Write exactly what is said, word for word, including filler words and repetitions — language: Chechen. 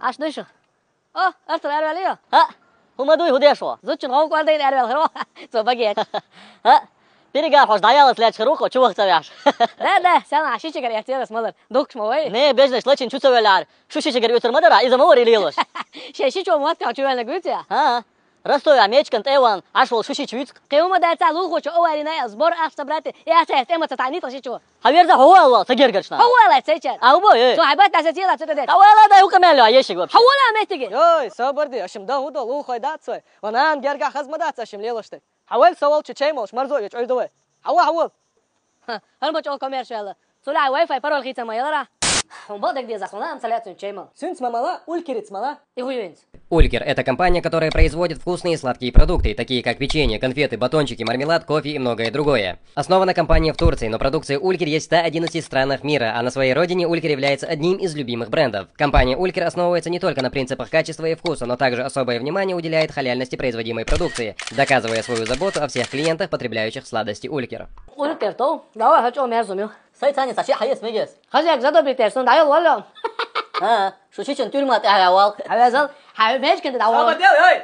Ӏаш дуй шу? О, Артур, араваьллий хьо? ХӀаъ, хӀума дуй, хӀу деш ва? Зудчун гӀовгӀа кӀордайна араваьлла хир ва. Цо баге. ХӀаъ, пиригар хьош дӀаяллалц лаьтташ хир ву хьо, чу ваха ца ваьхьаш. Да, да, сенна, ши чигара эртера ас малар. Духкаш ма вай. Не, бежнаш лачин чу ца ваьллара. Шу ши чигара оьцур ма дара, иза ма варий лелаш. Шен ши чу моттигӀа чу ваьлларг вуй цу? ХӀаа. Ростове, Мечкан, тӀе а ван, Ӏаш вола шу ши чу вуьйцу-кх. Кхин хӀума дац, лулахочо оварина аьлла, сбор ахча собрать, и аса хӀаьта тӀема ца таьӀнитал ши чу. Хьан верза хьо вала ца гергарчна? Хьо вала цайчар. А, хӀу бо, э. Цо хьай бат аса цела цу тӀе дет. Хьан вала дай, хӀу къамаьл йо, ешиг вообще. Хьан вала меттиге. Йой, собар де, ашим дан хӀу до, лулахой дац вай. Ва нан гергахь хазма дац ашим лелаш тӀе. Хьан вал со волчу чай молуш марзо йо чӀой ду вай. Хьан вал, хьан вал. Ха, хӀара ма чӀол коммерш ваьлла. Цу лай Wi-Fi пароль хийца ма ялара. ХӀун бо дагадеза, хьуна амца лаьцун чай мала. Цуьнца ма мала, улькерица мала. И хӀу ю инца? Улькер — это компания, которая производит вкусные и сладкие продукты, такие как печенье, конфеты, батончики, мармелад, кофе и многое другое. Основана компания в Турции, но продукция Улькер есть в ста одиннадцати странах мира, а на своей родине Улькер является одним из любимых брендов. Компания Улькер основывается не только на принципах качества и вкуса, но также особое внимание уделяет халяльности производимой продукции, доказывая свою заботу о всех клиентах, потребляющих сладости Улькер. Улькер то, давай хочу мерзумю. Сай цани ца ши хьаес мегес. Хозяйка задобрить, что даёт, валло. А, шу шичен тюрьма тӀе хьавал. Хьавезал, хьавезал, Мечкан тӀе дӀавал. Собар де, ой!